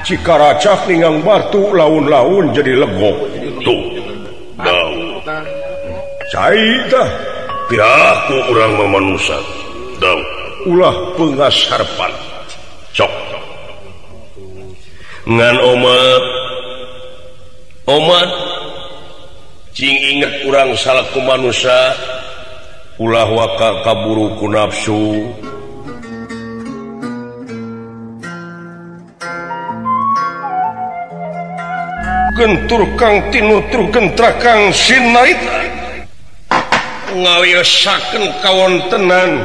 Cikaracak ninggang batu laun-laun jadi legok tuh dau cai tah piraku urang mah manusa dau ulah pengasarpan cok ngan omat omat cing inget urang salaku manusa ulah waka kaburu ku nafsu. Gentur kang tinutur gentrakang sinaita ngawiyosakeun kawontenan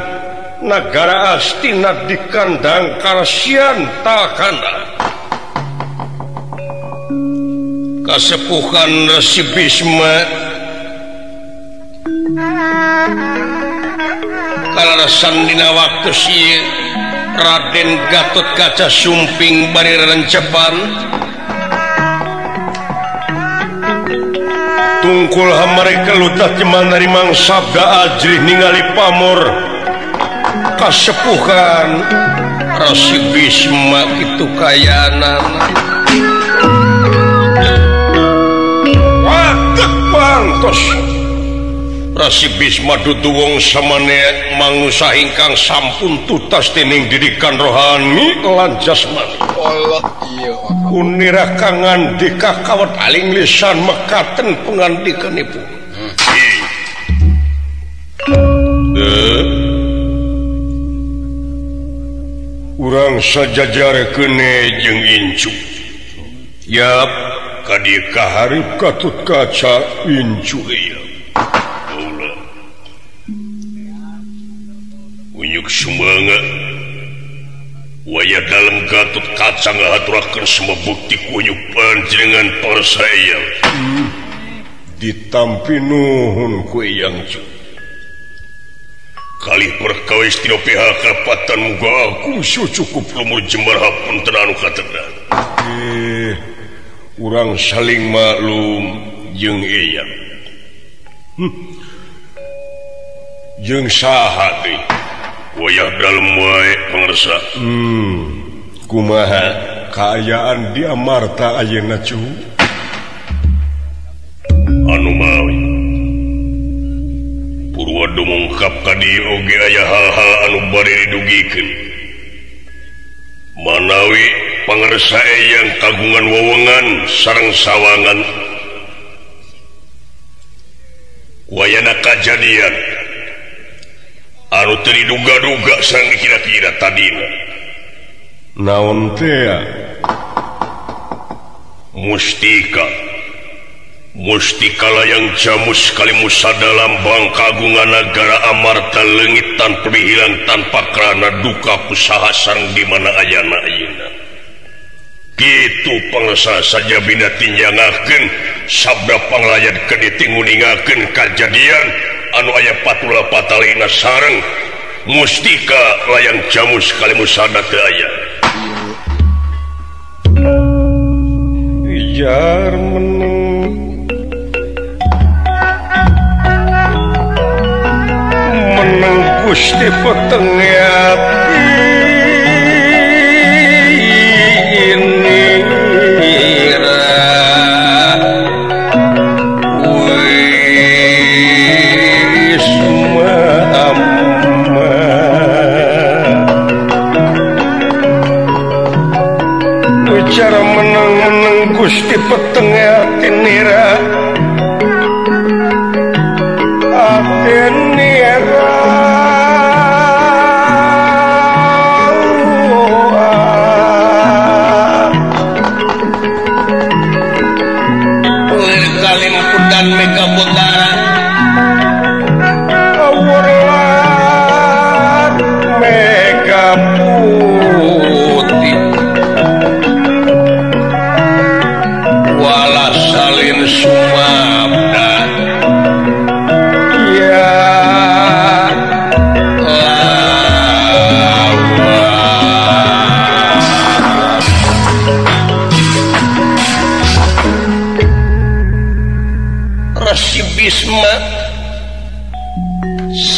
nagara Astina di kandang Karsian Talkana. Kasepuhan Resi Bisma kalarasan dina waktu ieu Raden Gatot Kaca Sumping bari rencepan tungkul hamare kelutat jeman narimang sabda ajrih ningali pamor kasepuhan Resi Bisma kitu kayanana. Waket pantos Resi Bisma dudu wong samane mangusa ingkang sampun tutas dening didikan rohani lan jasmani. Allah iya. Unira kangandika kawat aling lisan mekaten pengandikanipun. Urang sajajar kene jeung incu. Yap, ka dieu kahareup Gatot Kaca incu ieu. Ulah. Unyuk sumangga. Waya dalam Gatot Kaca ngahaturakeun semua bukti kunyuk panjenengan parsaya. Ditampi nuhun ku eyang cu. Kali perkawis tina pihak kerapatan muga aku cukup lumur jembar hapunten anu katedan. Urang saling maklum jeung eyang. Jeung saha deui? Wayah dalem wae pangersa. Kumaha kaayaan di Amarta ayeuna cu? Anu mawi. Purwa dumungkap ka dieu oge aya hal-hal anu bade didugikeun. Manawi pangersa eyang kagungan wewengan sareng sawangan. Wayana kajadian anu teu diduga-duga sareng dikira-kira tadina. Naon teh? Mustika. Mustika layang jamus kalimusada lambang kagungan nagara Amarta leungit tanpa hilang tanpa karana duka kusaha sareng di mana ayana ayeuna. Kitu pangersa saja bina tinjangakeun sabda panglayat keur ditinguningakeun kajadian anu aya patula patalina sareng mustika layang jamus kalimusada teu aya. Ijar meneng meneng Gusti peteng ati nira wis amma bicara meneng-meneng Gusti peteng ati nira ati nira. Mega Putara awurlan mega putih wala salin sumabda ya Resi Bisma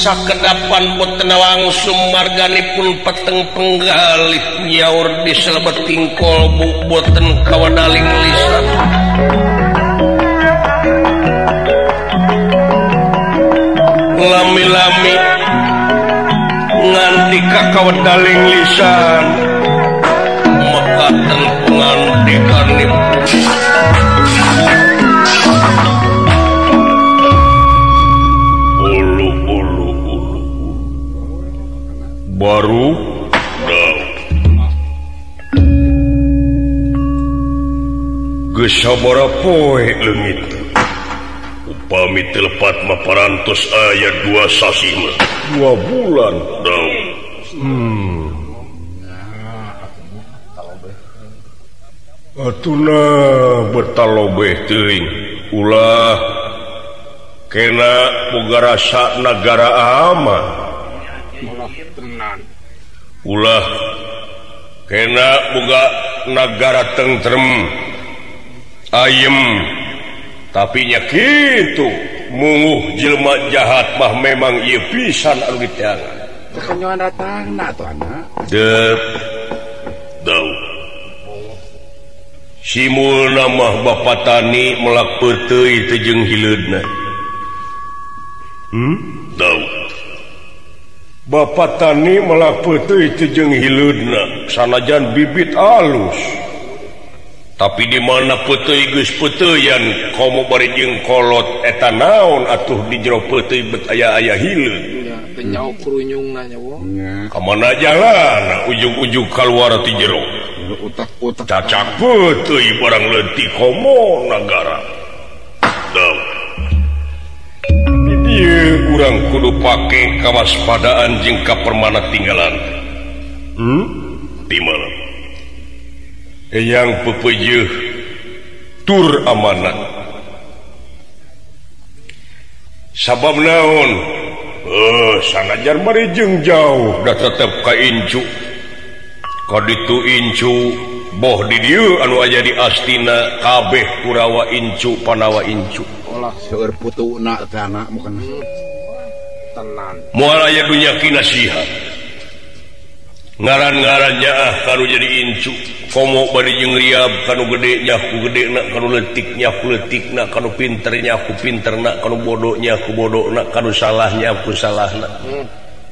Sakedapan boten langsung marganipun peteng penggalih nyaur di selebeting kolbu boten kawadaling lisan. Lami-lami nganti kakawedaling lisan mekaten pengandikanipun. Baru geus sabaraha poe leungit upami teu lepat mah parantos aya 2 sasih mah 2 bulan dau. Atuna betalobeh teuing ulah kena boga rasa nagara aman. Ulah kena boga nagara tentrem ayem tapi nya kitu munguh jelema jahat mah memang ieu pisan anu diteangan. Kekenyoan datangna atuh anak. Deup. Dau. Simulna mah Bapak Tani melak peuteuy teu jeung hileudna. Dau. Bapak Tani melak peuteuy teu jeung hileudna sanajan bibit alus. Tapi di mana peuteuy geus peuteuyan komo bari jeung kolot eta naon atuh di jero peuteuy bet aya-aya hileud. Teu nyaho kurunyungna nya wo. Ka mana jalan ujug-ujug kaluar ti jero. Utak-utak cacak peuteuy barang leutik komo nagara. Dau. Di dieu urang kudu pake kawaspadaan jeung kapermana tinggalan. Di mana? Eyang pepejeuh tur amanat. Sabab naon? Sanajan bari jeung jauh da tetep ka incu. Ka ditu incu boh di dieu anu aya di Astina kabeh Kurawa incu Panawa incu. Olah seueur putuna teh anak mukena. Tenan. Moal aya dunya kinasihat. Ngaran-ngaran nyaah kanu jadi incu komo bari jeung riab kanu gede nyaku gedena kanu leutik nyaku leutikna kanu pinter nyaku pinterna kanu bodoh nyaku bodona kanu salah nyaku salahna.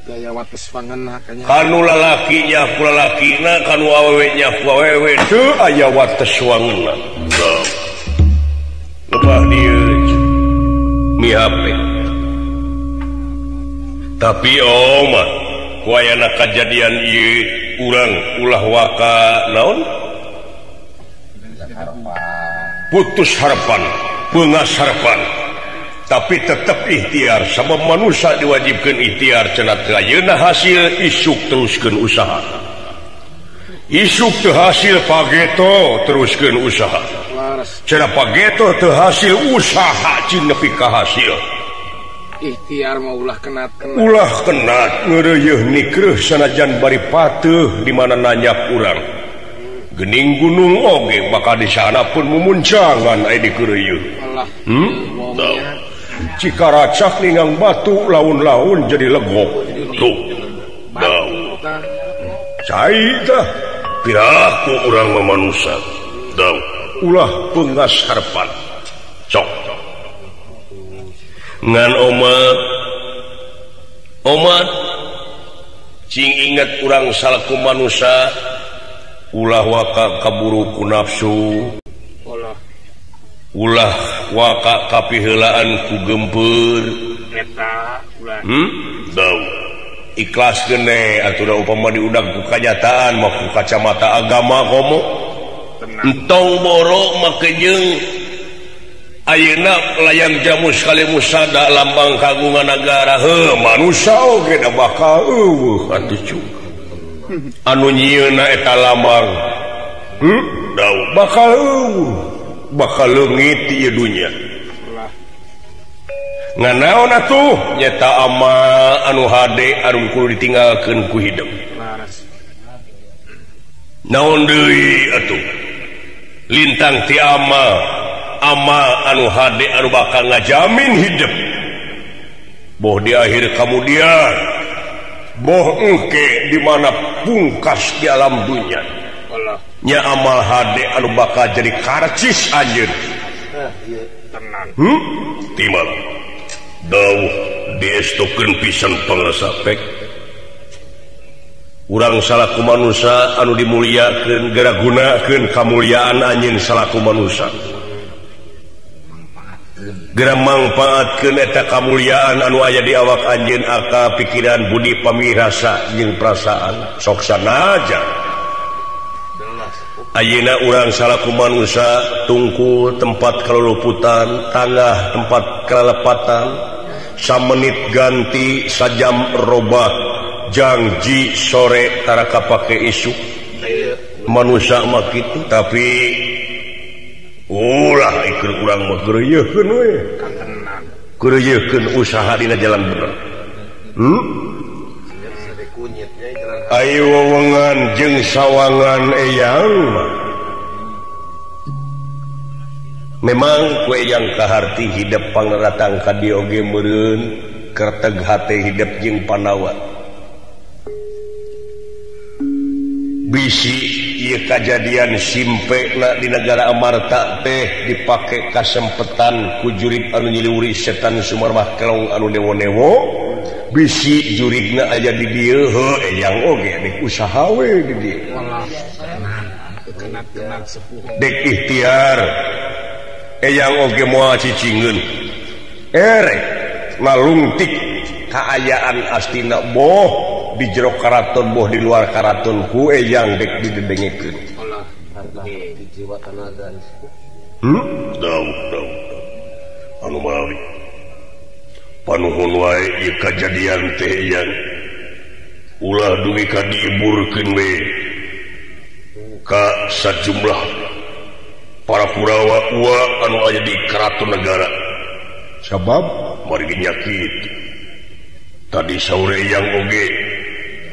Gaya wates wangenna kanya. Kanu lalaki nyaku lalakina kanu awewe nyaku awewe teu aya wates wangenna. Lebah dieu mihape. Tapi oma wayana kajadian ieu urang ulah waka naon putus harapan beungas harapan tapi tetep ikhtiar sabab manusia diwajibkeun ikhtiar cenah teu ayeuna hasil isuk teruskeun usaha isuk teu hasil pageto teruskeun usaha cenah pageto teu hasil usaha cing nepi ka hasil. Ikhtiar mah ulah kenat kenat. Ulah kenat ngeureuyeun nikreuh sanajan bari pateuh di mana nanjak urang. Gening gunung oge bakal di sana pun mumuncangan aya dikeureuyeun. Alah. Cikaracak ninggang batu laun-laun jadi legok. Tuh. Dau. Cai tah piraku urang mah manusa. Dau. Ulah beungas harapan. Cok. Ngan omat omat cing ingat urang salaku manusia ulah waka kaburu ku nafsu ulah waka kapiheulaan ku gempeur eta ulah. Dau ikhlas gene atuh da upama diudag ku kanyataan mah ku kacamata agama komo entong boro make jeung ayeuna layang jamus kali musada lambang kagungan nagara heuh manusia oge da bakal eueuh atuh cu anu nyieunna eta lambang dau bakal eueuh bakal leungit ieu dunya ngan naon atuh nyata amal anu hade anu kudu ditinggalkeun ku hideung naon deui atuh lintang ti amal ama anu hade anu bakal ngajamin hidup Boh di akhir kemudian boh engke di mana pungkas di alam dunia nya amal hade anu bakal jadi karcis anjeun timal dawuh diestokeun pisan pangrasa pek urang salaku manusia anu dimuliakeun geura gunakeun kamuliaan anjeun salaku manusia geura mangpaatkeun eta kamuliaan anu aya di awak anjeun akal pikiran budi pamirasa jeung perasaan sok sanajan ayeuna urang salaku manusia tungkul tempat kaluluputan tangah tempat kalelepatan samenit ganti sajam robah jangji sore tara kapake isuk manusia mah kitu tapi ulah ikut urang mah geureuyeun we geureuyeun usaha dina jalan bener ayo wewengan jeung sawangan eyang mah memang ku eyang kaharti hidep pangratang ka dieu oge meureun kerteg hate hidep jeung Pandawa bisi ieu kajadian simpena di negara Amarta teh dipake kasempetan ku jurig anu nyiliwuri setan Sumarmah Kelong anu newo-newo bisi jurigna aya di dieu heuh eyang oge dek usaha we di dieu dek ikhtiar eyang oge moal cicingeun erek nalungtik kaayaan astina boh di jero karaton boh di luar karaton ku eyang dek didengekeun dawuh dawuh anu mawi panuhun wae ieu kajadian teh eyang ulah dugi ka diiburkeun we ka sajumlah para Kurawa ua anu aya di karaton negara sabab mari nyakit tadi saur eyang oge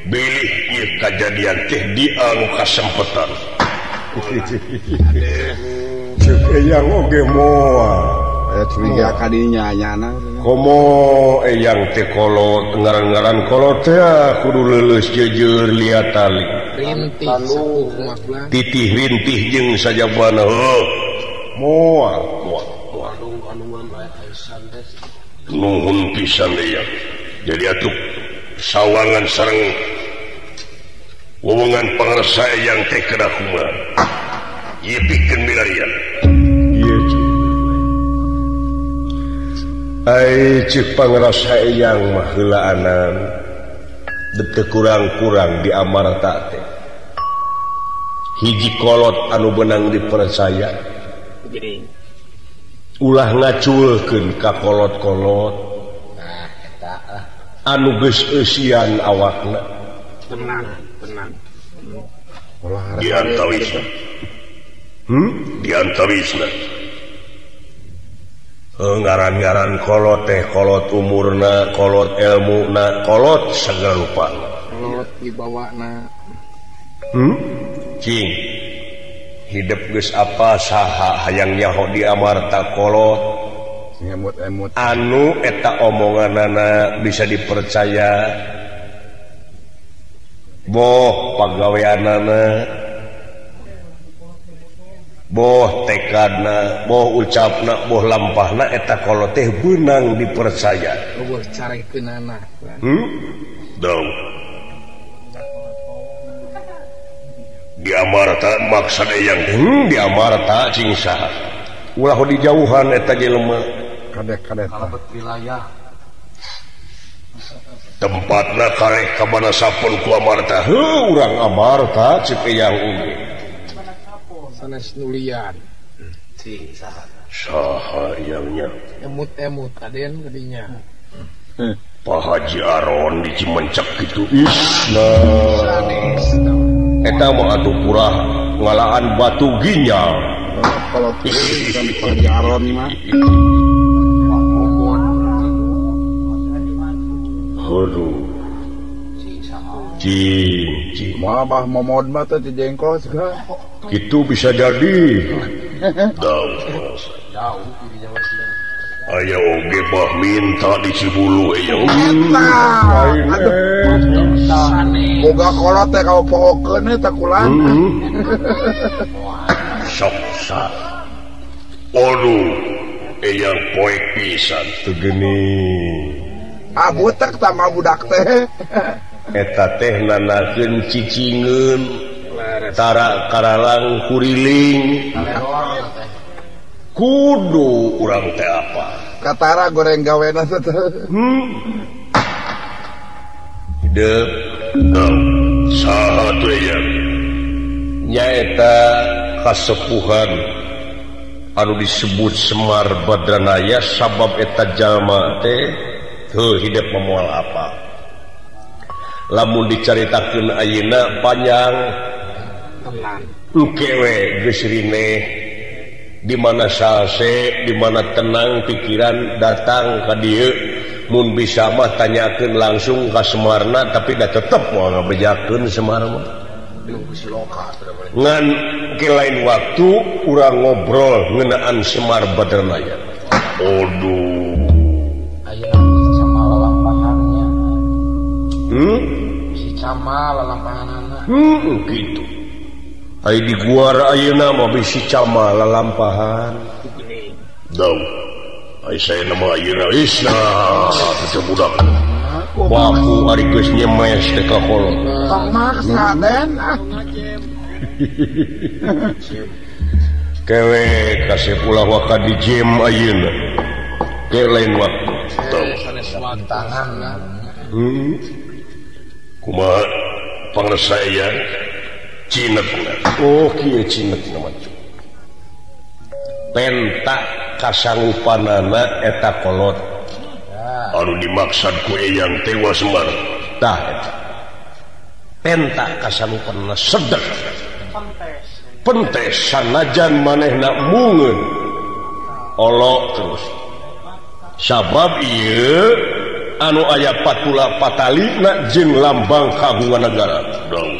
bilih ieu kajadian teh di anu kasempetan ceuk eyang oge moal aya curiga ka dinya nyana komo eyang teh kolot ngaran-ngaran kolot teh kudu leuleus jeujeur liat tali titih rintih jeung sajabana heuh moal moal moal nuhun pisan eyang jadi atuh sawangan sareng wewengan pangrasa eyang teh kedah kumaha ieu pikeun milarian ieu ai ceuk pangrasa eyang mah heulaanan teu kurang-kurang di Amarta teh hiji kolot anu beunang dipercaya ulah ngaculkeun ka kolot-kolot anu geus eusian awakna tenang tenang diantawisna diantawisna ngaran-ngaran kolot teh kolot umurna kolot elmuna kolot segala rupa kolot dibawana cing hidup geus apa saha hayang nyaho di Amarta kolot anu eta omonganana bisa dipercaya boh pagaweanana boh tekadna boh ucapna boh lampahna eta kolot teh beunang dipercaya boh carekeunana dong di Amarta maksad eyang di Amarta cing saha ulah dijauhan eta jelema kadek-kadek kalebet wilayah tempatna kareh ka mana sapon ku Amarta heuh urang Amarta cek eyang oge sanes nulian cing saha saha eyangnya emut-emut aden gadinya Pak Haji Aron di Cimencek kitu isna eta mah atuh purah ngalaan batu ginjal kalau Pak Haji Aron mah aduh cing cing mah momod mah teh jengkol segala itu bisa jadi jauh jauh dirinya masih. Aya oge bah minta di Cibulu aya. Boga kolot teh ka pohokeun eta kulan. Sok sa. Aduh, eyang poek pisan teu geuning. Ah butek tah budak teh. Eta teh nanakeun cicingeun tara karalang kuriling. Kudu urang teh apa? Katara goreng gawena teh. Hidup. Saha tuh eyang? Nyaeta kasepuhan anu disebut Semar Badranaya sabab eta jalma teh heuh hidup memoal apa. Lamun dicaritakeun ayeuna panjang engke we geus rineh di mana salse, di mana tenang pikiran datang ka dieu mun bisa mah tanyakeun langsung ka Semarna tapi da tetep moal ngabejakeun Semar mah. Ngan ke lain waktu urang ngobrol ngeunaan Semar Badranaya. Aduh. Ayeuna sama lalampahannya. Si cama lalampahanana. Gitu. Ai di guara ayeuna mah bisi cama lalampahan. Dau. Ai saya nama ayeuna isna teu budak. Baku ari geus nyemes teh ka kolot. Tong maksa den ah. Kewe kasih ulah waka di gym ayeuna. Ke lain waktu. Tangan. Kumaha pangresa eyang? Cinet. Oh kieu cinet mah. Penta kasanggupanana eta kolot. Anu dimaksad ku eyang tewa Semar. Tah eta. Penta kasanggupanana sedek. Pentes sanajan manehna mungeun. Olok terus. Sabab ieu anu aya patula patalina jeung lambang kagungan negara. Dong.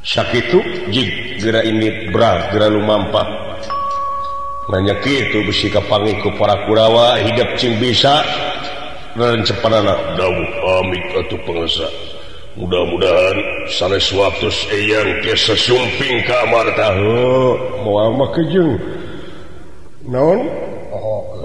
Sakitu jig geura ini brah geura lumampah. Nanya kitu besi kapanggih ku para Kurawa hidup cing bisa rencepanana. Dawuh amit atuh pangresa. Mudah-mudahan sanes waktu eyang tiasa sumping ka Amarta. Heuh, moal mah kejeung. Naon?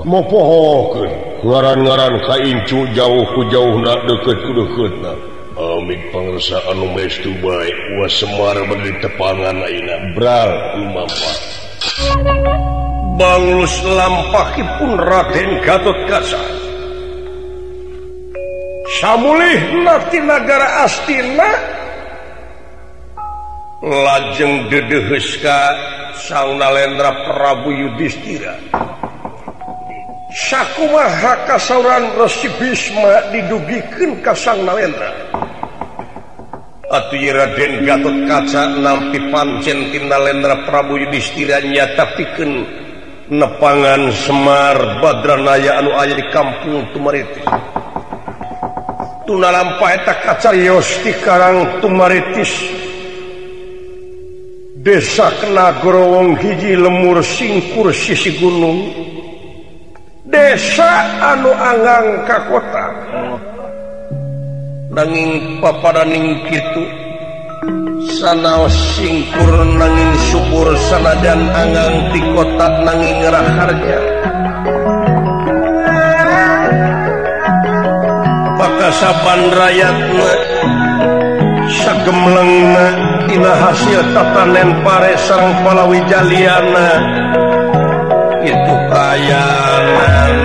Mau pohokeun. Ngaran-ngaran ka incu jauh ku jauhna deukeut ku deukeutna. Amit pangresa anu mestu bae wa Semar bade tepangan ayeuna. Bral lumampah. Banglus lampahipun Raden Gatotkaca. Samulihna ti nagara Astina lajeng dedeuheus ka Sang Nalendra Prabu Yudhistira. Sakumaha kasauran Resi Bisma didugikeun ka Sang Nalendra. Atuh Raden Gatotkaca nampi pancen ti Nalendra Prabu Yudhistira nyata pikeun nepangan Semar Badranaya anu aya di kampung Tumaritis. Tuna lampah eta kacarios di Karang Tumaritis. Desa Kenagorowong hiji lemur singkur sisi gunung. Desa anu anggang ka kota. Nanging papadaning kitu sanaos singkur nanging subur sanajan anggang ti kota nanging raharja. Pakasaban rayatna sagemlengna tina hasil tatanen pare sareng palawijaliana itu kayanan.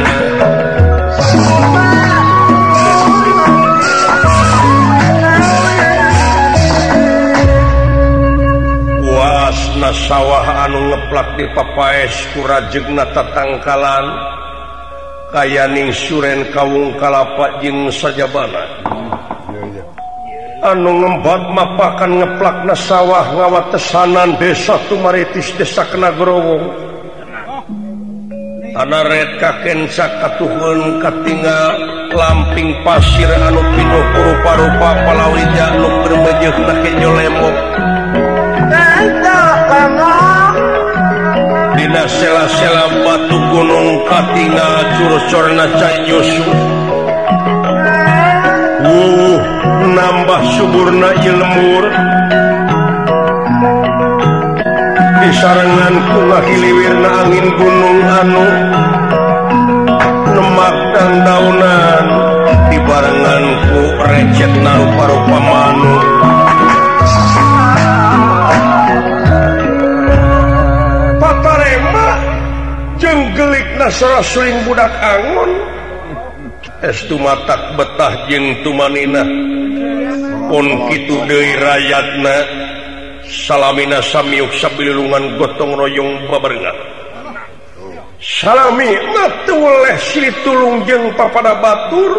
Wasna sawah anu ngeplak di papaes ku rajegna tatangkalan kayaning suren kawung kalapa jeung sajabana. Anu ngembat mapakan ngeplakna sawah ngawatesanan desa Tumaritis desa Kenagorowong. Anaret kakenca katuhun katinggal lamping pasir anu pinuh rupa-rupa palawija nu keur meujeuhna kejo lemok. Dina Dina sela-sela batu gunung katingal curcorna cai nyusu. Wuh nambah suburna ieu lembur. Disarengan ku ngahiliwirna angin gunung anu nemak dan daunan dibarengan ku recet narupa-rupa manuk. Patarema jeung gelikna sarasuling budak angon es tumatak betah jeung tumanina pun kitu deui rayatna salamina samiuk sabilulungan gotong royong babarengan. Salami natuleh silih tulung jeung papada batur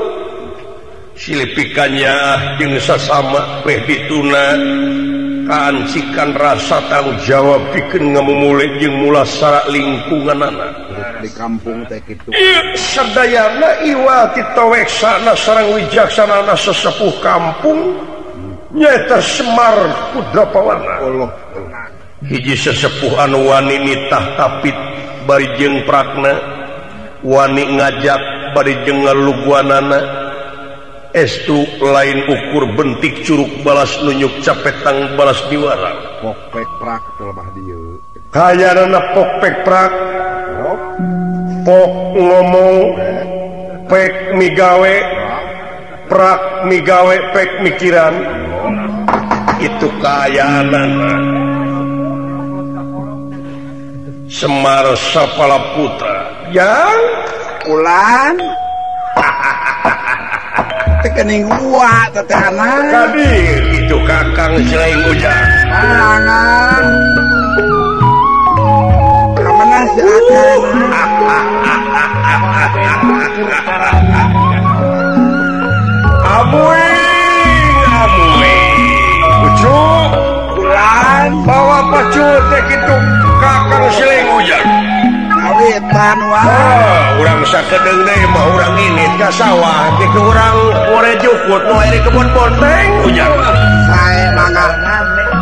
silih pikannya jeung sasama meh dituna kaancikan rasa tanggung jawab pikeun ngamumule jeung mulasara lingkunganana di kampung teh kitu. Ieu sadayana iwa titoweksana sareng wijaksanana sesepuh kampung nyaeta Semar Pudrapawarna. Allah. Hiji sesepuh anu wani nitah tapit bari jeung prakna, wani ngajak bari jeung ngaluguanana. Estu lain ukur bentik curug balas nunyuk capetang balas diwara. Pokpek prak teh mah dieu. Kayanana pokpek prak. Pok ngomong, pek migawe, prak migawe, pek mikiran. Itu kayanana Semar Sapala Putra yang ulan tekening gua tetehana kadir itu kakang selain ujang angan kamana si akang amuing amuing ucuk ulan bawa pacul teh kitu kakang siling ujang kawitan wae. Oh, urang sakedeung deui mah urang ini ka sawah kitu urang more jukut nu aya di kebon bonteng ujang sae mangga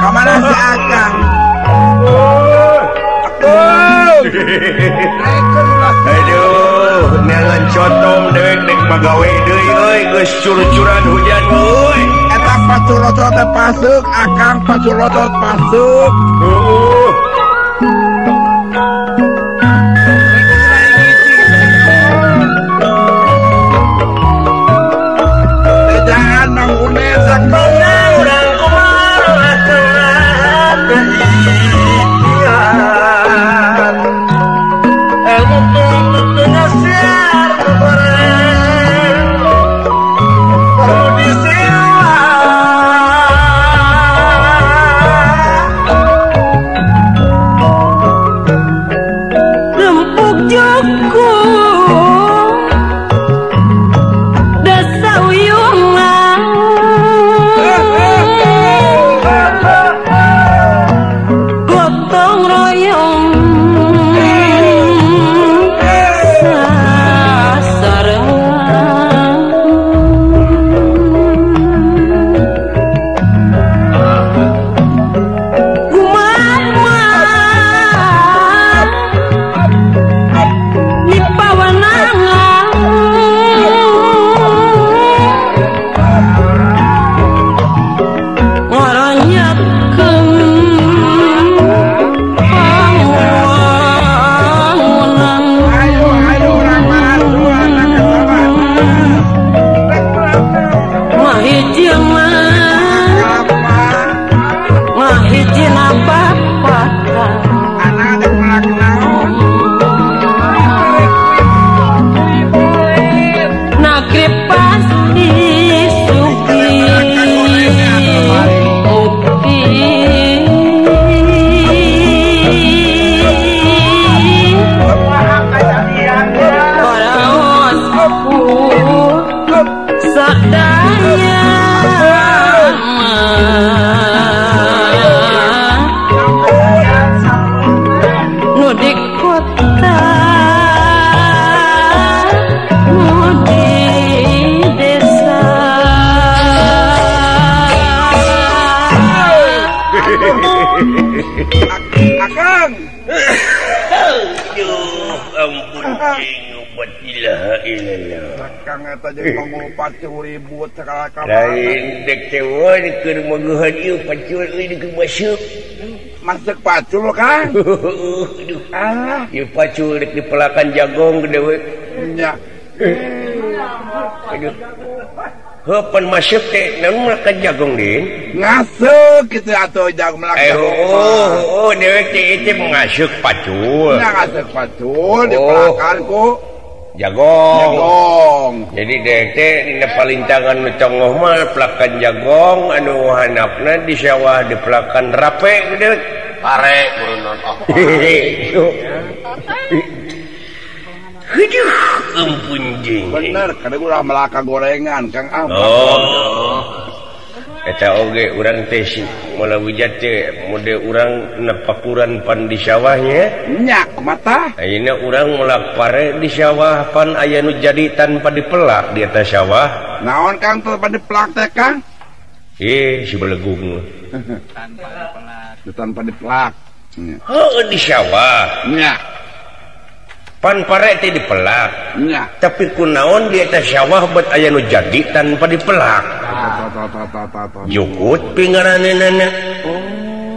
ka mana si akang. Aduh neangan cotom dewek dek pagawe deui euy geus cur-curan hujan euy. Eta paculotot teh pasuk akang paculotot pasuk. Heeh. Jangan nangune sakona urang kumaha Kang. Aduh, ampun cing obat ilaha illallah. Kang eta jeung pangupat ribut sakala ka. Lain dek teh we keur maguhan ieu pacul euy dek masuk. Masuk pacul Kang. Aduh. Ah, ieu pacul dek dipelakan jagong gede we. Nya. Aduh. Heuh masuk teh naon melakan jagong din? Ngasuk kitu atuh jago melak jagong. Oh, dewek teh itu ngasuk pacul. Nya ngasuk pacul dipelakan ku jagong. Jagong. Jadi dewek teh dina palintangan nu congoh mah pelakan jagong anu handapna di sawah dipelakan rape gede. Pare kurunon oh. Aduh, ampun jeung. Bener, kada ulah melaka gorengan, Kang. Ah, oh. Eta oge urang teh si Malawijat teh mode urang nepakuran pan di sawahnya. Nya, kumaha? Ayeuna urang melak pare di sawah pan aya nu jadi tanpa dipelak di atas sawah. Naon Kang tanpa dipelak teh, Kang? Ih, si belegung. Tanpa dipelak. Tanpa dipelak. Heuh, di sawah. Nya. Pan pare teh dipelak. Nya. Tapi kunaon di atas sawah bet aya nu jadi tanpa dipelak. Jukut pingaranana. Oh.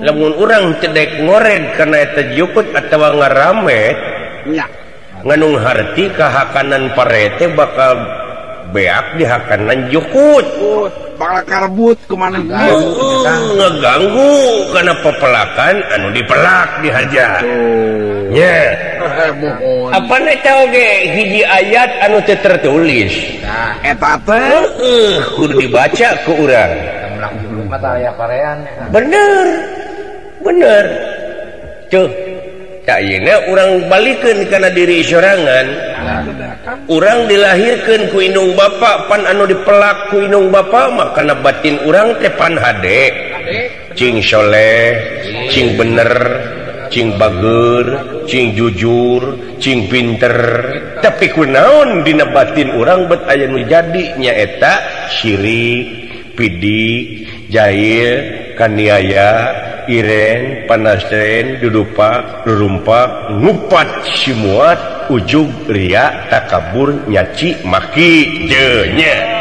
Lamun urang teu daek ngored kana eta jukut atawa ngaramet, nya. Nganung harti kahakanan pare teh bakal beak di hakanan jukut. Bakal karbut kumaneh. Ngeganggu kana pepelakan anu dipelak dihaja. Nya. Apa eta oge hiji ayat anu teu tertulis. Nah, eta teh heueuh kudu dibaca ku urang. Bener. Bener. Tuh. Tak ayeuna urang balikeun kana diri sorangan. Urang dilahirkeun ku indung bapa pan anu dipelak ku indung bapa mah kana batin urang teh pan hade. Cing soleh, cing bener, cing bager, cing jujur, cing pinter. Tapi kunaon dina batin urang bet aya nu jadi nyaeta syirik, pidik, jahil, kaniaya, iren, panastren, dudupak, rurumpak, ngupat simuat, ujug, ria, takabur, nyaci, maki, jenya.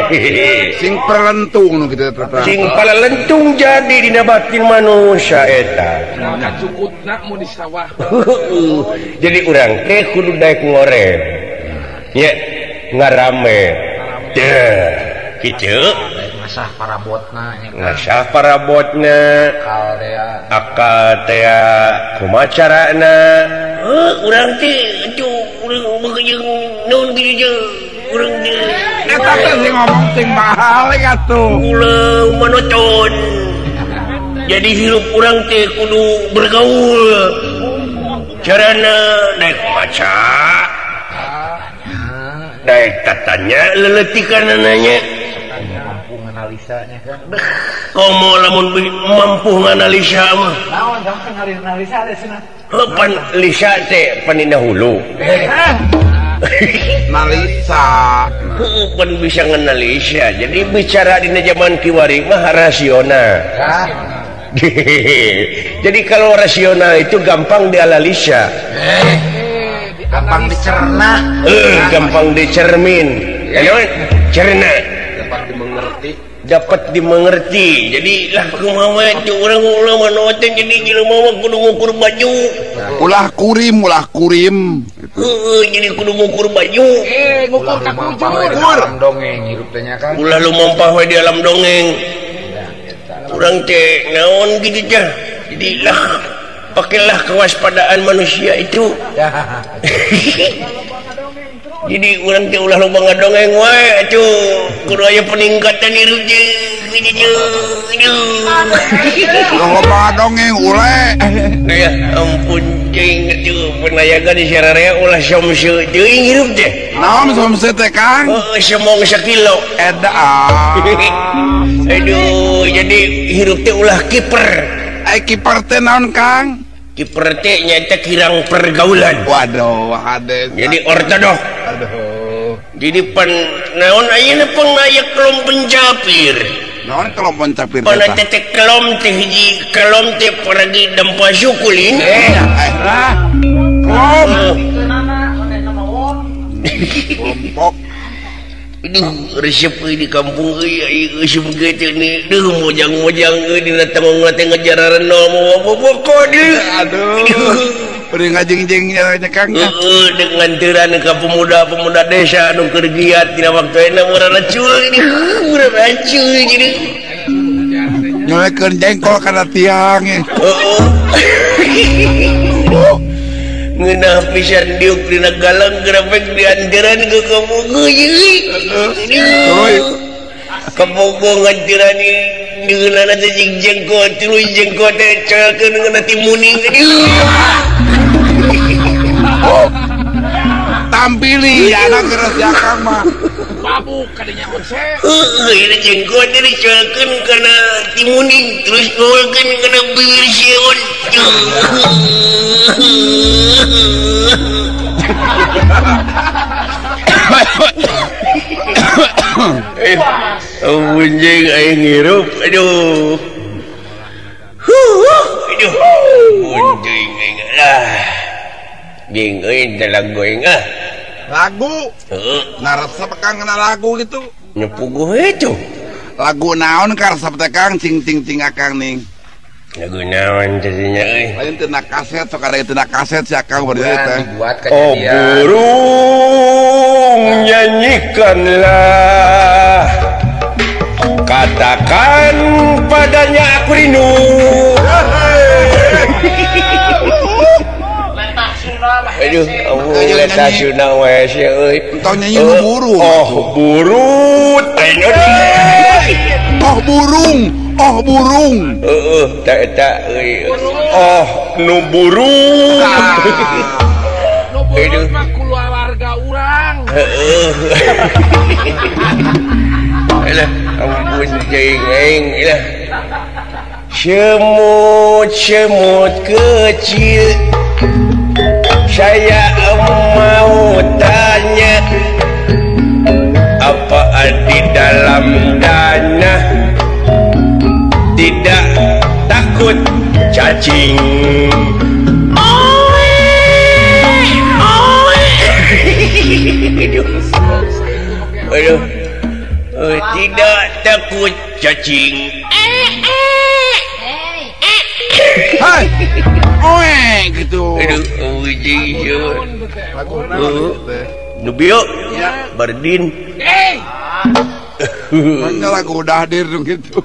Sing perlentung nu kitu teh. Sing palelentung jadi dina batin manusia eta. Cukutna mun di sawah. Jadi urang teh kudu daek ngoreng. Nya ngarame. Teh, kitu. Ngasah parabotna nya. Ngasah parabotna. Akal teh kumaha carana? Heuh, urang teh atuh urang beukeujeung naon kitu jeung urang teh. Eta teh sing ngomong sing bahalik atuh. Ulah monoton. Jadi hirup urang teh kudu bergaul. Carana daek maca. Daek tatanya leletikanananya. Mampu nganalisanya kan. Komo lamun mampu nganalisa mah. Naon sampe nganalisa teh cenah. Heuh pan lisa teh paninda hulu. Nalisa. Heuh pan bisa nganalisa. Jadi bicara dina zaman kiwari mah rasional. Jadi kalau rasional itu gampang dianalisa. Gampang dicerna. Gampang dicermin. Cerna. Dapat dimengerti. Dapat dimengerti. Jadi lah kumaha we urang ulah manoten jadi jelema mah kudu ngukur baju. Ulah kurim, ulah kurim. Heeh, jadi kudu ngukur baju. Ngukur ka kujur. Alam dongeng hirup teh nya kan. Ulah lumampah we di alam dongeng. Urang teh naon kitu teh. Jadi lah pakailah kewaspadaan manusia itu. Jadi urang teh ulah loba ngadongeng wae atuh. Kudu aya peningkatan hirup teh. Loba ngadongeng ule. Ya ampun cing atuh penayaga di sararea ulah somse teuing hirup teh. Naon somse teh Kang? Heuh, semong sakilo. Eta. Aduh, jadi hirup teh ulah kiper. Ai kiper teh naon Kang? Kiper teh nyaeta kirang pergaulan. Waduh, hade. Jadi ortodok. Aduh. Jadi pan naon ayeuna pang aya kelom pencapir. Naon kelomon capir teh? Pana teh kelom teh hiji kelom teh pergi dempa syukulin. Lah. Kelom. Kelompok. Aduh, resep euy di kampung euy resep geus teh ni. Duh mojang-mojang euy dina tanggung teh ngejar renol mau pokok deui. Aduh. Beri ngajing-jing nya Kang. Heeh, dengan teuran ka pemuda-pemuda desa anu keur giat dina waktu enak murah racul ini, murah racul jadi. Nyolekeun jengkol kana tiang. Heeh. Ngeunah pisan diuk dina galang grafik dianteran ke kabogo euy. Heeh. Kabogo nganteran digeunana teh jeung jengkol, tuluy jengkol teh coelkeun ngeunah timuning. Oh. Tampili anak keras ya Kang mah. Mabuk kadinya onse. Heeh, ini jengkol teh dicoelkeun kana timuning terus nolkeun kana bibir sieun. Bunjing aing ngirup. Aduh. Huh, aduh. Bunjing aing lah. Jing euy teh lagu aing ah. Lagu. Heeh. Naresep Kang kana lagu gitu. Nyepuguh itu. Lagu naon karesep teh Kang cing cing cing akang ning. Lagu naon jadinya euy. Lain tina kaset sok ada tina kaset si akang berarti teh. Oh burung nyanyikanlah, katakan padanya aku rindu. Aduh, letah suna we sia euy. Entong nyanyi nu burung. Oh burung, oh burung. Oh burung. Heeh, tak eta euy. Oh, nu burung. Nu burung mah kulawarga urang. Heeh. Alah, ampun jeung aing lah. Semut-semut kecil, saya mau tanya, apa di dalam tanah tidak takut cacing? Oe, oe. Aduh, aduh, tidak takut cacing. Hai, oe gitu. Aduh, Nubio, Bardin. Makanya lagu udah hadir dong gitu.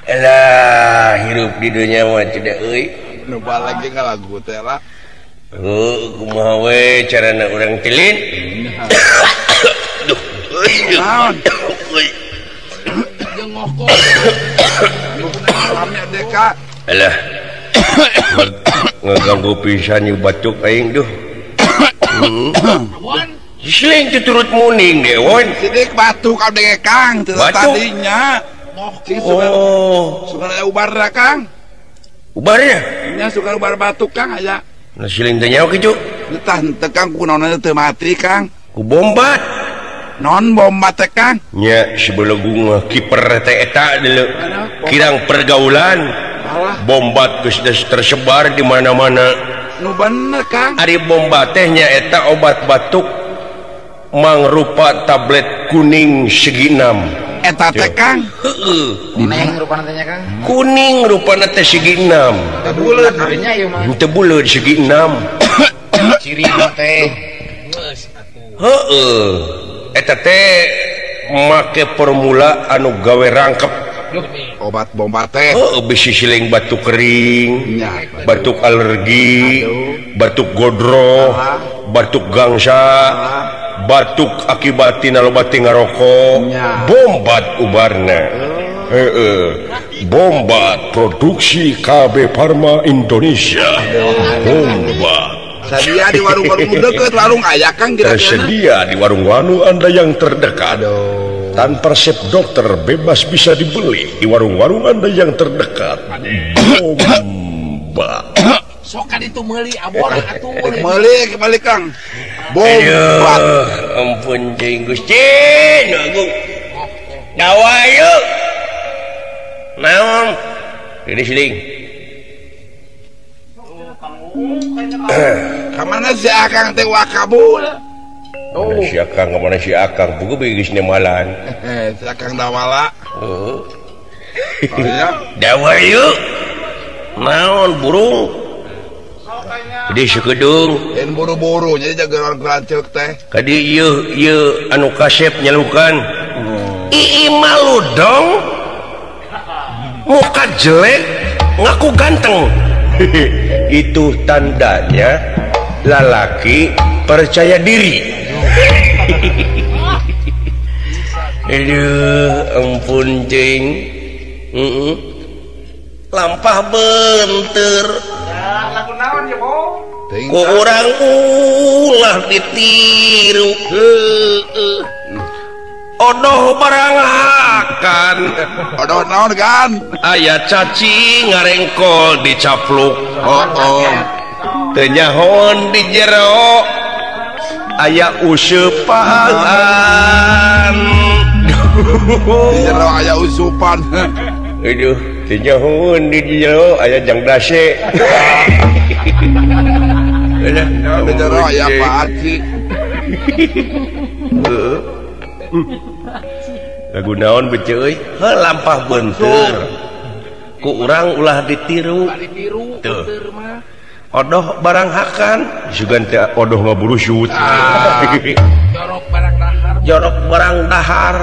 Elah, hirup di dunia mah tidak euy. Nu lagi nggak lagu teh lah. Heuh, kumaha we carana urang tilin? Duh. Naon? Jeung ngokok. Rame deka. Alah. Ngaganggu pisan ieu batuk aing duh. Siling turut muning deh, won. Sidik batuk abdi Kang, teu tadinya. Oh, suka aya ubarna Kang. Ubarnya? Nya suka ubar batuk Kang aya. Nah siling teh nyaho kitu. Tah henteu Kang kunaon teu mati Kang. Ku bombat. Non bombat teh Kang. Nya sebelegung kiper teh eta deuleu. Kirang pergaulan. Bombat geus tersebar di mana-mana. Nu bener Kang. Ari bombat teh nya eta obat batuk mangrupa tablet kuning segi 6. Eta teh Kang. Heeh. Kuning rupana teh nya Kang. Kuning rupana teh segi 6. Teu buleud nya ieu mah. Teu buleud segi 6. Ciri teh. Geus atuh. Heeh. Eta teh make formula anu gawe rangkep. Obat bombat teh. Oh, bisi siling batuk kering, batuk alergi, batuk godroh, batuk gangsa, batuk akibat tina loba ti ngarokok, bombat ubarna. Heeh. Bombat produksi KB Pharma Indonesia. Bombat. Tersedia di warung-warung deket, warung aya Kang kira-kira. Tersedia di warung-warung Anda yang terdekat. Tanpa resep dokter bebas bisa dibeli di warung-warung Anda yang terdekat. Bomba. Sok kan itu meuli abor atuh. Meuli kembali Kang. Bomba. Ampun jeung Gusti Nu Agung. Dawa yuk. Naon? Ini siling. Kamana si Akang teh wakabul? Oh, si Akang kamana si Akang? Buku geus nemalan. Si Akang dawala. Heeh. Dawa yuk. Naon burung? Jadi sekedung. Lain buru-buru jadi jaga orang kelanceuk teh. Kadi ieu ieu anu kasep nyelukan. Ii malu dong. Muka jelek ngaku ganteng. Itu tandanya lalaki percaya diri. Aduh, ampun jeng. Lampah benteur. Ku urang ulah ditiru. Odoh barang hakan. Odoh naon kan? Aya cacing ngarengkol dicapluk. Oh oh. Teu nyahoan di jero. Aya useupan. Di jero aya usupan. Aduh, teu nyahoan di jero aya jang dase. Di jero aya Pak Aci. Heeh. Lagu naon bece euy? Heuh lampah beunteur. Ku urang ulah ditiru. Tuh. Odoh barang hakan, sugan teh odoh ngaburusut. Jorok barang dahar. Jorok barang dahar.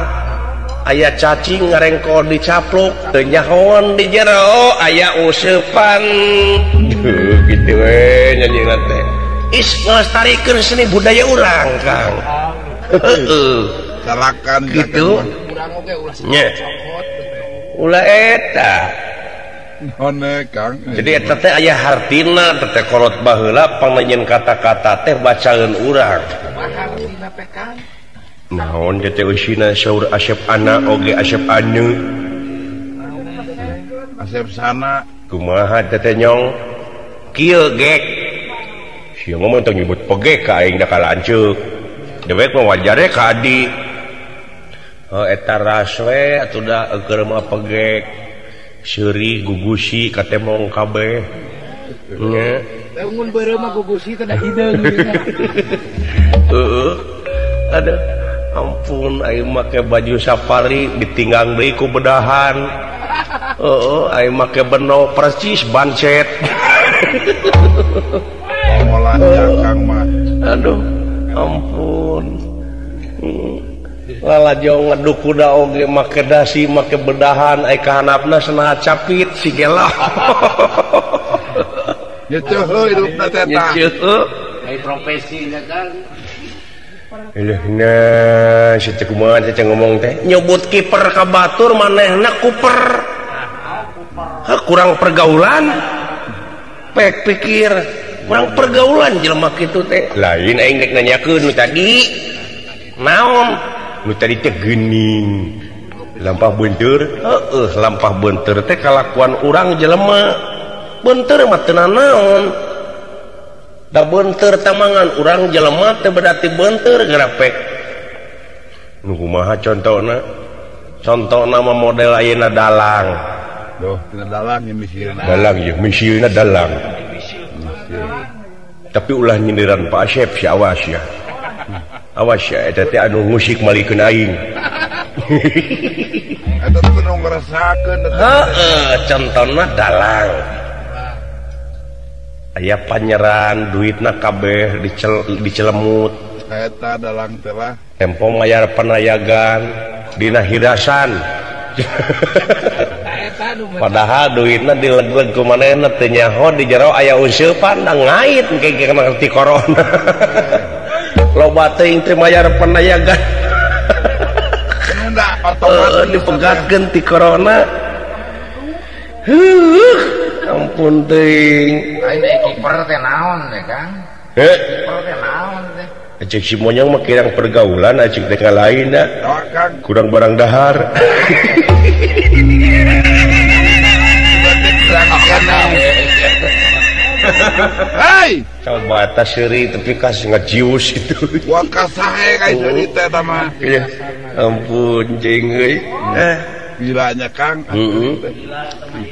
Aya cacing ngarengkol dicaplok, teu nyahoan di jero aya useupan. Duh, kitu we nyanyina teh. Is ngalestarikeun seni budaya urang, Kang. Heeh. Salakan gitu nya ulah eta naon Kang. Jadi eta teh aya hartina teh kolot baheula pangnyeun kata-kata teh bacaeun urang. Hartina teh Kang naon teh eusina saur Asep ana oge Asep anu Asep sana kumaha teh nyong kieu gek sia ngomong teh nyebut pegek ka aing da kalanceuk dewek mah wajare ka adi. Oh, eta raswe atuh da keur mah pegek seuri gugusi katemong kabeh nya mun beureum mah gugusi teh da hideung. Heeh. Aduh, ampun aing make baju safari ditinggang deui ku bedahan. Heeh, aing make beno percis bancet. Molah Kang mah. Aduh, ampun. Lalajo ngeduk kuda oge make dasi make bedahan ai kahanapna senaha capit si gelo. Nyeuceuh hidupna teh tah. Nyeuceuh. Ai profesina kan. Eleuhna si teh kumaha teh ngomong teh nyebut kiper ka batur manehna kuper. Hah, kurang pergaulan. Pek pikir kurang pergaulan jelema kitu teh. Lain aing rek nanyakeun nu tadi. Naon? Nu tadi teh geuning. Lampah beunteur, heueuh lampah beunteur teh kalakuan urang jelema. Beunteur mah teu nanaon. Da beunteur tamangan urang jelema teh berarti beunteur gerapek. Nu kumaha contona? Contona mah model ayeuna dalang. Duh, tina dalang ye misilna. Dalang ye misilna dalang. Tapi ulah nyindiran Pak Asep si awas ya. Awas ya eta teh anu musik malikeun aing. Eta teh nu ngerasakeun. Heeh, contona dalang. Aya panyeran duitna kabeh dicelemut. Eta dalang teh lah. Tempo mayar panayagan dina hirasan. Padahal duitna dileg-leg ku manehna teu nyaho di jero aya useupan da ngait engke kana ti corona. Loba teuing teh mayar panayagan. Otomatis dipegatkeun ti corona. Heuh, ampun teuing. Lain kiper teh naon teh, Kang? Heh, kiper teh naon teh? Cek si monyong mah kirang pergaulan, acik teh lain da. Kurang barang dahar. Hei, coba atas seuri tapi kasih ngajius itu. Wah kasahe ka seuri teh eta mah. Ampun jeung euy. Pilanya Kang.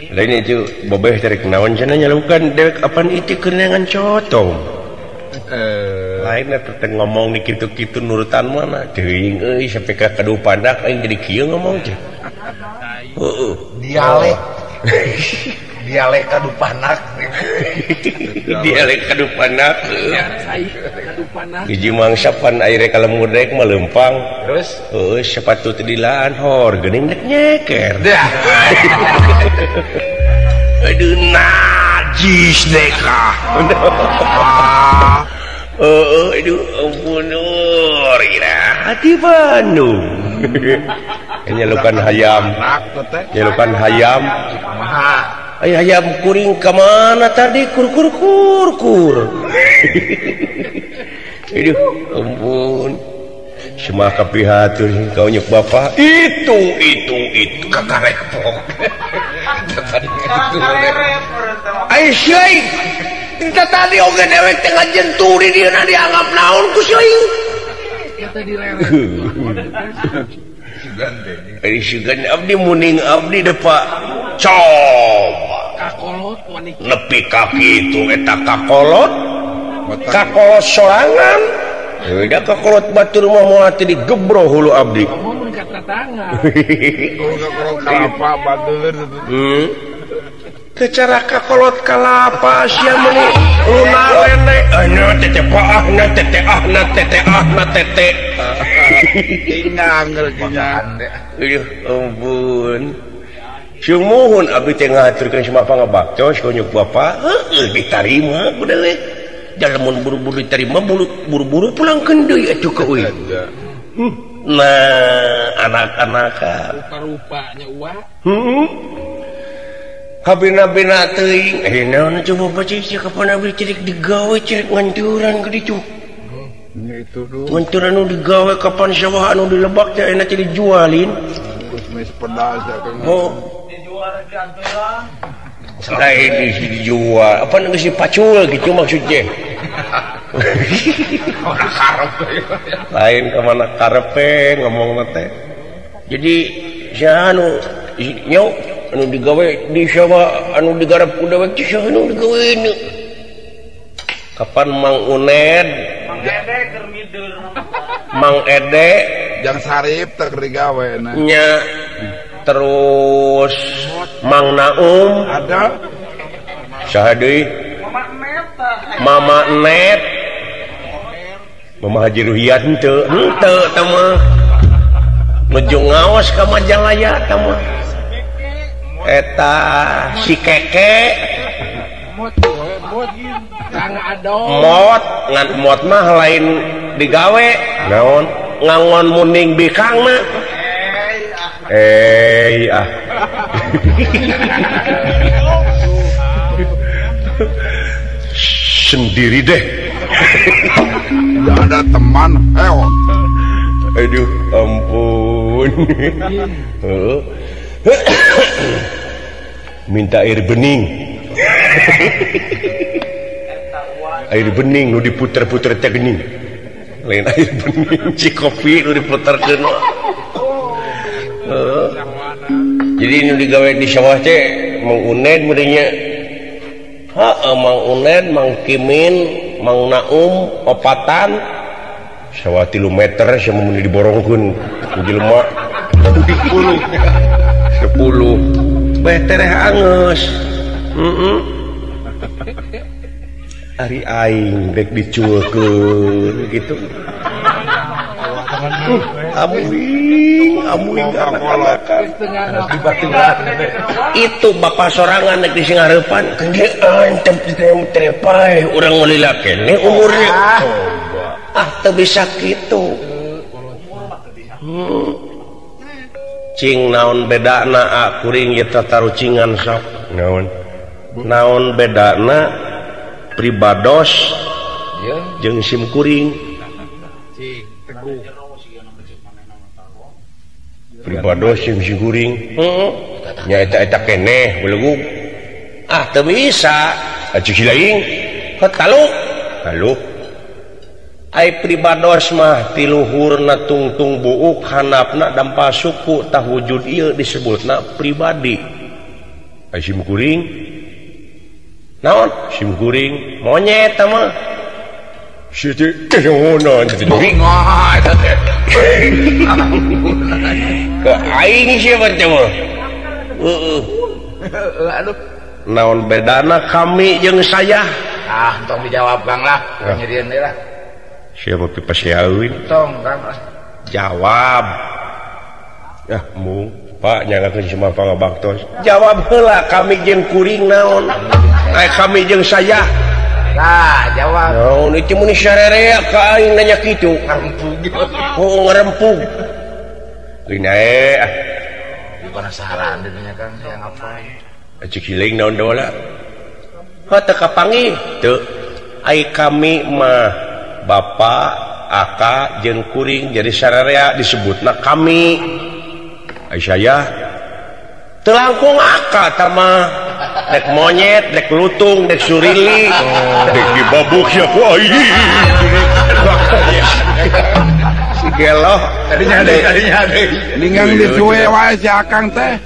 Lain itu bobeh tarik naon cenah nyalukan dewek apan itu keunangan cotong. Lain eta ngomong di kitu-kitu nurutan mana teuing euy sampai ka kadupanak aing jadi kieu ngomong teh. Heeh, dialek. Dialek kadupanak. Dialek kadupanak. Hiji mangsa pan air ka lembur dek mah leumpang. Terus heueuh sepatu teh dilaan hor geuning dek nyeker. Aduh najis deka. Heeh aduh ampun ira hati Bandung. Nyelukan hayam. Nyelukan hayam. Ay hayam kuring ka mana tadi kur kur kur kur. Aduh ampun. Semua kapihatur kau nyuk bapak itu kakarepok. Ay syai. Kita tadi oge dewek teh ngajenturi dia dianggap naon ku syai. Eta direret. Ai sugan abdi muning abdi deh Pak. Coba kakolot wanita. Nepi ka kitu eta kakolot. Kakolot sorangan. Udah kakolot batur mah moal teh digebro hulu abdi. Mun ka tatangga. Kakolot kalapa batur. Secara kakolot kalapa sia meuni luna lene anya tete paahna tete ahna tete ahna tete. Tinggal ngertinya. Aduh ampun. Sumuhun abdi teh ngahaturkeun sama pangabaktos ka nyuk bapa, heueuh ditarima ku dewek. Lamun buru-buru diterima buru-buru pulangkeun deui atuh ka euy. Nah, anak-anakan. Rupa-rupanya uang. Kabina-bina teuing. Naon coba baca sia kapan abdi cerik digawe cerik ngancuran ka ditu. Itu dulu. Ngancuran nu digawe kapan sawah anu dilebak teh enak teh dijualin. Geus pedas ya. Oh. Dijual di anturan. Lain dijual. Apa geus dipacul gitu maksudnya. Lain ka mana karepe ngomong teh. Jadi sia anu nyo anu digawe di sawah anu digarap ku dewek teh sia anu digawe nu. Kapan Mang Uned? Mang Ede keur midur. Mang Ede jang Sarip teh keur digawe na. Nya. Terus Mang Naum ada saha deui? Mama Net. Mama Haji Ruhiat henteu henteu teh mah. Nuju ngaos ka Majalaya teh mah. Eta si Keke mot ngan mot mah lain digawe naon ngangon muning bikang mah. Ah. Sendiri deh. Tidak ada teman. Aduh, ampun. Minta air bening. Air bening nu diputer-puter teh geuning. Lain air bening cikopi nu diputerkeun. Jadi nu digawe di sawah teh Mang Uned meureunnya. Heeh, Mang Uned, Mang Kimin, Mang Naum opatan sawah 3 meter sia mun diborongkeun ku jelema 10 10 beh tereh angeus. Heeh. Ari aing rek diculkeun gitu. Amuing, amuing anak-anakan. Itu bapak sorangan nek di singarepan gedean trepai urang meuli keneh umurnya. Ah teu bisa kitu. Cing naon bedana kuring ieu tatarucingan sok. Naon? Naon bedana pribados jeung sim kuring? Pribados jeung sim kuring. Heeh. Nya eta-eta keneh belegug. Ah teu bisa. Atuh si laing. Hot talu. Talu. Ai pribados mah ti luhurna tungtung buuk handapna dampal suku tah wujud ieu disebutna pribadi. Ai sim kuring naon sim kuring monyet tah mah si teh naon teh ke aing siapa teh mah heeh aduh naon bedana kami jeung saya ah tong dijawab Kang lah nyerieun deui lah siapa pipasiaeun tong Kang lah jawab ah mung Pak nyangakeun semua pangabaktos jawab heula kami jeung kuring naon kami jeung saya nah jawab naon itu mun sarerea ka aing nanya kitu ngarempug oh ngarempug lain ae ah di penasaran dinya Kang yang apa cik hiling naon dola heuh teu kapanggih teu ai kami mah bapa aka jeung kuring jadi sararea disebutna kami ai saya teu langkung aka tah mah dek monyet dek lutung dek surili dek dibabuk sia ku aing si geloh tadinya deui ninggang disuwe wae si akang teh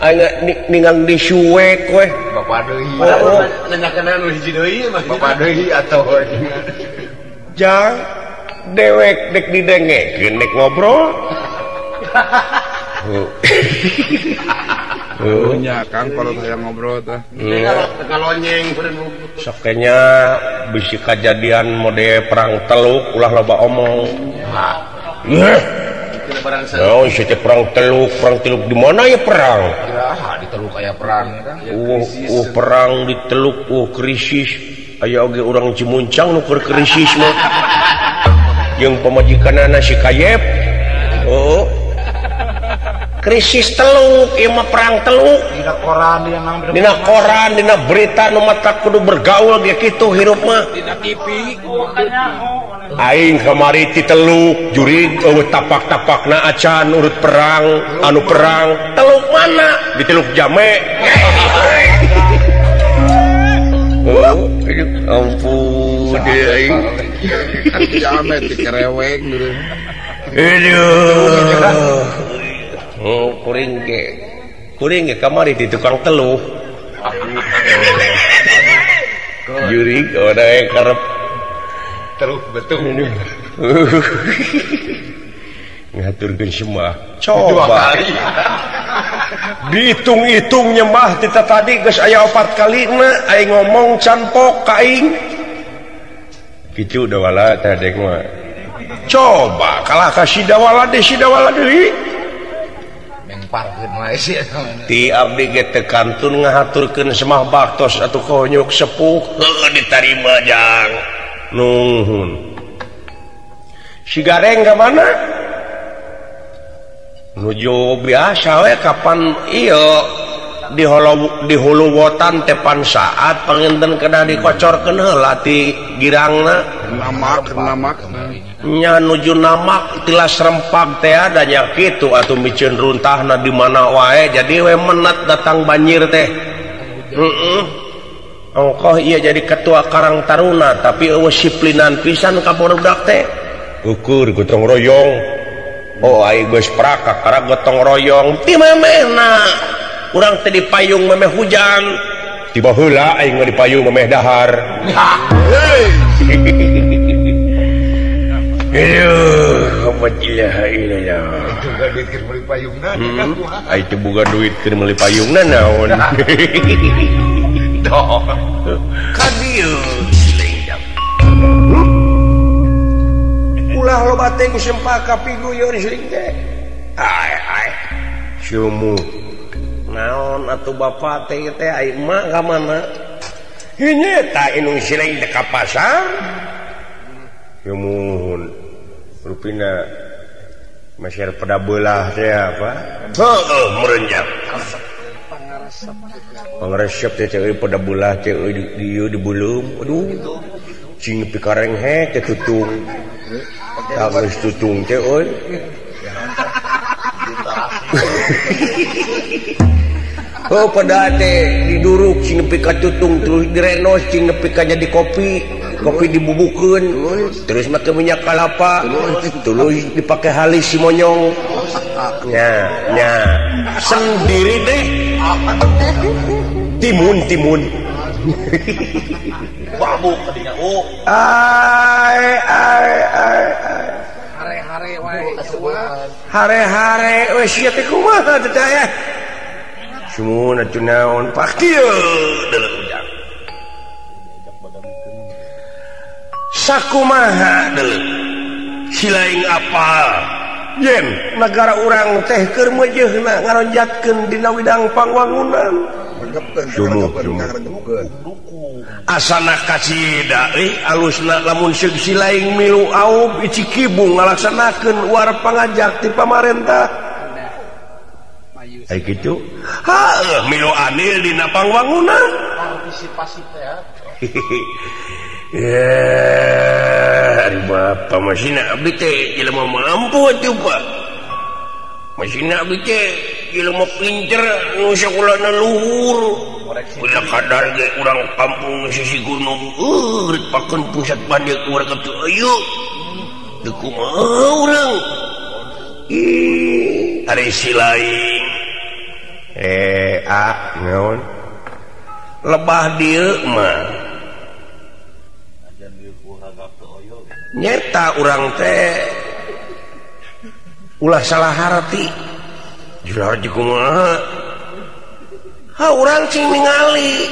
ninggang disuwe we bapak deui nanyakeun anu hiji deui mah bapak deui atuh jang dewek dek didengekeun dek ngobrol. Nya Kang kalau saya ngobrol teh. Kalonyeng sokenya bisi kajadian mode perang teluk ulah loba omong. Oh, si perang teluk di mana ya perang? Ya, di teluk aya perang Kang. Perang di teluk, krisis. Aya oge urang Cimuncang nu keur krisis mah. Jeung pamajikanana si Kayep. Oh. Krisis teluk, ieu mah perang teluk. Dina koran dina koran, dina berita nu mata kudu bergaul ge kitu hirup mah. Dina TV. Aing kamari ti teluk, jurig eueuh tapak-tapakna acan urut perang, anu perang. Teluk mana? Di Teluk Jame. Oh, ampun deui aing. Jame ti kereweng dulu. Aduh. Oh, kuring ge kamari di tukang teluh. Jurig odae karep teluh betul. Ngaturkeun semah. Coba. Dihitung-hitung nyemah tita tadi geus aya 4 kalina aing ngomong can pok ka aing. Kitu dawala teh dek mah. Coba kalah ka sidawala deui sidawala deui. Ti abdi ge teu kantun ngahaturkeun semah baktos atuh konyok sepuh heuh ditarima jang nuhun. Si Gareng ka mana? Nuju biasa we kapan ieu di huluwotan teh pan saat panginten kedah dikocorkeun heula ti girangna namak nya nuju namak tilas rempag teh adanya kitu atuh miceun runtahna di mana wae jadi we menet datang banjir teh heeh ongkoh ieu jadi ketua Karang Taruna tapi eueuh disiplinan pisan ka barudak teh ukur gotong royong oh ai geus prakak karena gotong royong ti memehna urang teh dipayung memeh hujan tiba heula aing mah dipayung memeh dahar. Aduh, ilaha illallah. Itu boga duit keur meuli payungna. Ai teu boga duit keur meuli payungna naon. Doh. Ka dieu sileng. Ulah loba teh ku sempak ka piguyon siling teh. Ai ai. Sumu. Naon atuh bapak teh teh ai emak ka mana? Ini ta indung sileng teh ka pasar. Yumuhun rupina masih pada belah teh apa? Heueuh merenjak. Pangaresep teh euy pada belah teh euy di ieu di beuleum. Aduh. Cing nepi ka renghek teh tutung. Tah geus tutung teh euy. Oh pada teh diduruk cing nepi ka tutung terus direnos cing nepi ka jadi kopi. Kopi dibubukeun terus make minyak kalapa tuluy dipake halis si monyong nya nya sendiri deh timun timun babuk tadinya oh ai ai ai hare-hare wae hare-hare we sia teh kumaha teh aya sumun atuh naon pak kieu deuleu ujang sakumaha deuleu silaing apal yen negara urang teh keur meujeuhna ngaronjatkeun dina widang pangwangunan asana kacida alusna lamun seug silaing milu aub icikibung ngalaksanakeun war pangajak ti pamarentah ai kitu heuh milu anil dina pangwangunan partisipasi teh ya ari bapa masina abdi teh jelema mampu atuh Pak masina abdi teh jelema pinter nu sakolana luhur ulah kadar ge urang kampung sisi gunung rek pakeun pusat bandek warga teu ayo teu kumaha urang ih ari silaing a naon lebah dieu mah nyeta urang teh ulah salah harti jular kumaha ha urang cing ningali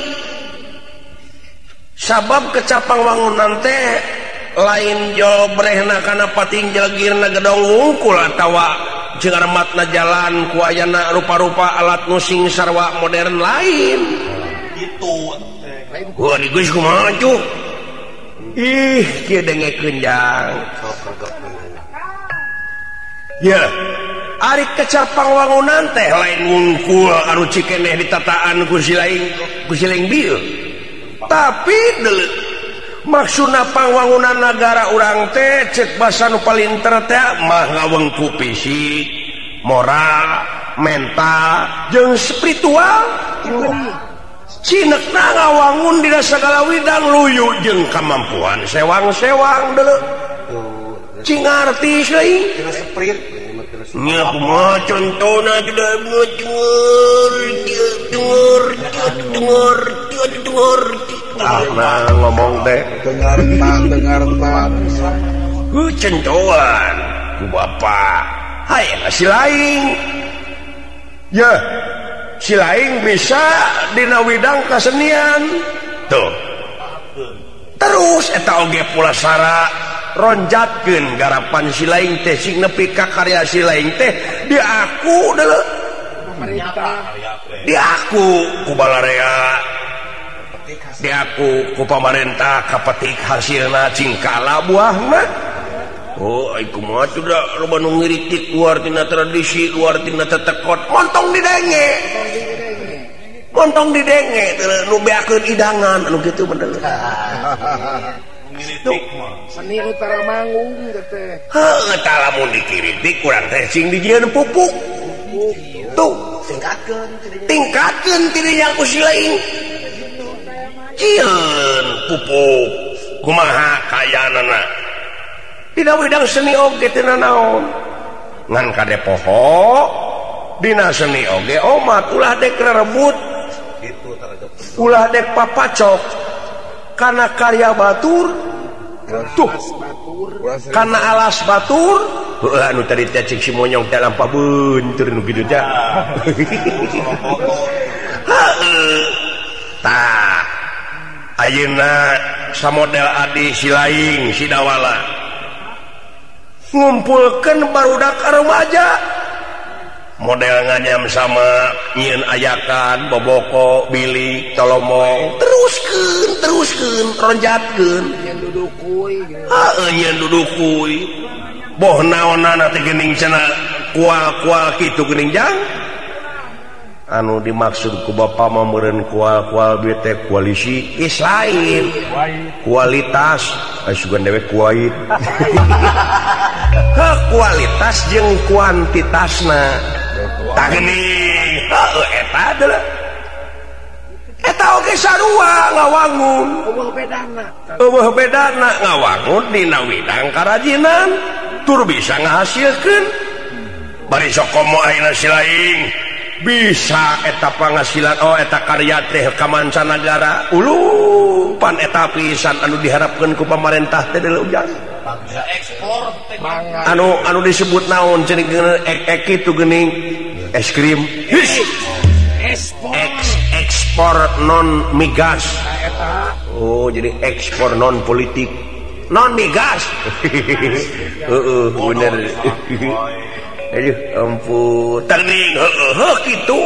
sabab kecapang wangunan teh lain jobrehna kana pating jelgirna gedong wungkul atawa jeung rematna jalan ku ayana rupa-rupa alat nu sing sarwa modern lain gitu wah geus kumaha cuh ih kieu dengekeun jang ya ari kecapang wangunan teh lain wungkul anu cikeneh ditataan ku silaing bieu tapi deuleu maksudna pangwangunan nagara urang teh cek basa nu palinter teh mah ngawengku fisik moral mental jeung spiritual cinekna ngawangun dina sagala widang luyu jeung kamampuan sewang-sewang deuleu cing ngarti seuing nya kumaha contona sudah dengar ah nah ngomong teh dengar ku centoan ku bapak hayang silaing ya silaing bisa dina widang kasenian tuh terus eta oge pulasara ronjatkeun garapan silaing teh sing nepi ka karya silaing teh diaku deuleu diaku ku balarea diaku ku pamarentah kapetik hasilna cingkala buahna oh ai kumaha sudah loba nu ngiritik luar tina tradisi luar tina tetekot montong didenge nu beakeun idangan anu kitu bener. Seni utara manggung teh. Heuh tah lamun dikiritik kurang teh sing dijieun pupuk. Tuh tingkatkeun tidinya ku silaing. Jieun pupuk kumaha kayaanana. Dina widang seni oge teu nanaon. Ngan kade poho dina seni oge omat ulah dek rerebut. Ulah dek papacok kana karya batur tuh kana alas batur heuh anu tadi teh cik si monyong teh lampah beunteur nu kitu teh heuh tah ayeuna samodel adi silaing si dawala ngumpulkeun barudak remaja model nganyam sama nyieun ayakan boboko bilik tolomong teruskeun ronjatkeun nyeun dudukuy heuh nyeun dudukuy boh naonana teh geuning cenah kual-kual kitu geuning jang anu dimaksud ku bapa mah meureun kual-kual bieu teh koalisi is lain kualitas asugan dewek kuait heuh kualitas jeung kuantitasna tah geuning heuh eta adalah eta Eta oge sarua ngawangun. Eueuh bedana. Eueuh bedana ngawangun dina widang karajinan tur bisa ngahasilkeun. Bari sok komo ayeuna si laing bisa eta pangasilan oh eta karya teh ka mancanagara. Uluh pan eta pisan anu diharapkeun ku pamarentah teh deuleu ujang. Bangsa ekspor teh anu anu disebut naon cenah ek kitu geuning es krim. Ekspor non migas. Oh, jadi ekspor non politik, non migas. Heeh, bener. Aduh, ampun. Teuing heueuh kitu.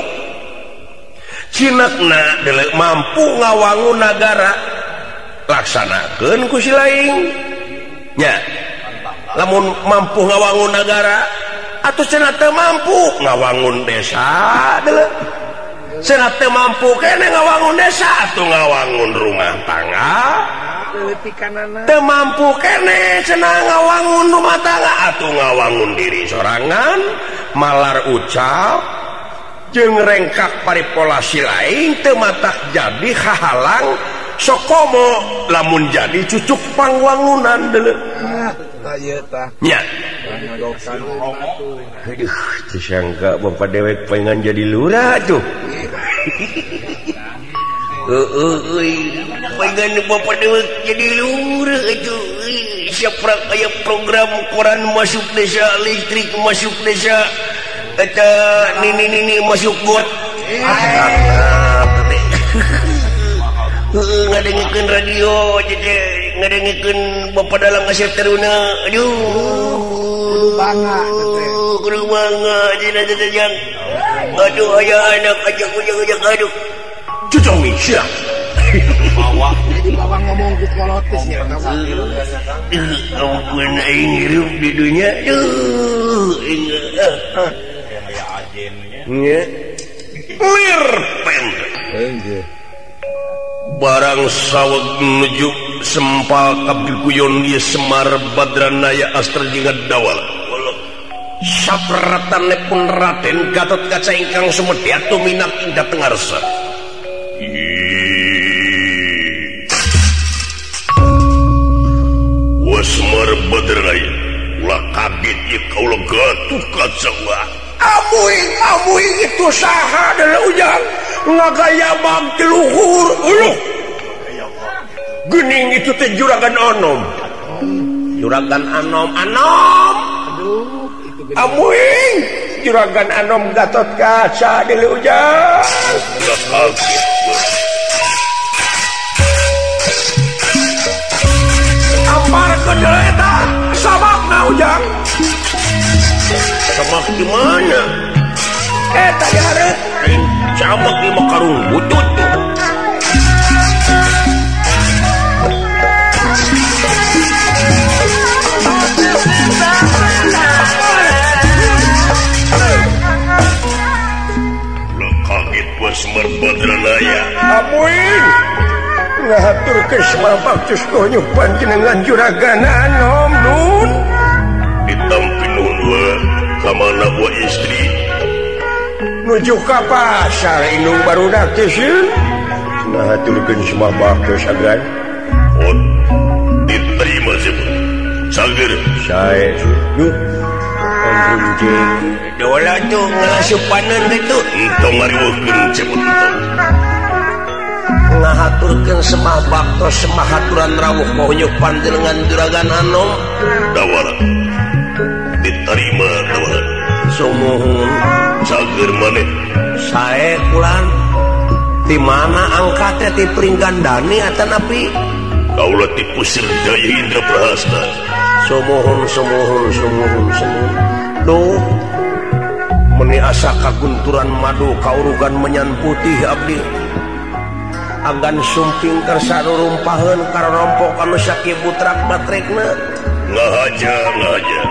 Cinekna deuleu mampu ngawangun nagara. Laksanakeun ku si laing. Nya. Lamun mampu ngawangun nagara atuh cenah teu mampu ngawangun desa deuleu. Cenah teu mampu kene ngawangun desa atuh ngawangun rumah tangga. Teu mampu kene cenah ngawangun rumah tangga atuh ngawangun diri sorangan, malar ucap jeung rengkak paripolasi lain teu matak jadi hahalang sokomo lamun jadi cucuk pangwangunan deuleu. Nya. Aduh, teu sangka bapak dewek pengen jadi lurah tuh. Heeh euy, pengen bapak dewek jadi lurah tuh. Siap aya program koran masuk desa, listrik masuk desa, eta nini-nini masuk got. Heeh, ngadengikeun radio jadi ngadengikeun bapak dalang Asep Taruna. Aduh, kudu bangga teh. Kudu bangga cenah teh jang. Aduh, aya anak ajak ujang-ujang aduh. Cucongi sia. Bawa jadi bawa ngomong ku kolotis ya. Ampun aing hirup di dunya. Duh, aya ajennya. Nya. Lir pen. Nggih. Barang saweg menuju sempal kabikuyon ieu Semar Badranaya Astra jeung Dawala. Sapratanipun Raden Gatotkaca ingkang sumedya tumindak ing dhateng ngarsa. Wa Semar Badranaya ulah kaget ieu kaula Gatotkaca wa. Amuing amuing itu saha deuleu ujang ngagaya bang luhur uluh. Gening itu teh juragan anom. Juragan anom anom. Aduh, itu gede. Amuing juragan anom Gatotkaca deuleu ujang. Amparkeun deuleu eta sababna ujang. Sabab di mana? Eta di hareup. Sabab di makarung butut. Lah kaget gua Semar Badranaya. Amuing ngahaturkeun Semar baktus konyu panjenengan juragan anom nun. Ditampi nuhun wa kamana wa istri nuju ka pasar indung barudak teh sieun. Ngahaturkeun Semar baktos agan. Oh, diterima sih. Sager sae duh. Ampun jeung dola tuh ngalasupaneun kitu entong ngariweuhkeun cepet entong. Ngahaturkeun Semah baktos Semah haturan rawuh mohonyo panjenengan juragan anom. Dawala diterima dawala. Sumuhun sager maneh sae kulan di mana angkatnya ti Pringgandani atanapi kaula ti Pusir Daya Indra Prahasta. Sumuhun sumuhun sumuhun sumuhun. Duh meni asa kagunturan madu kaurugan menyan putih abdi. Agan sumping kersa rurumpaheun karompok anu sakibutrak batrekna. Ngahaja ngahaja.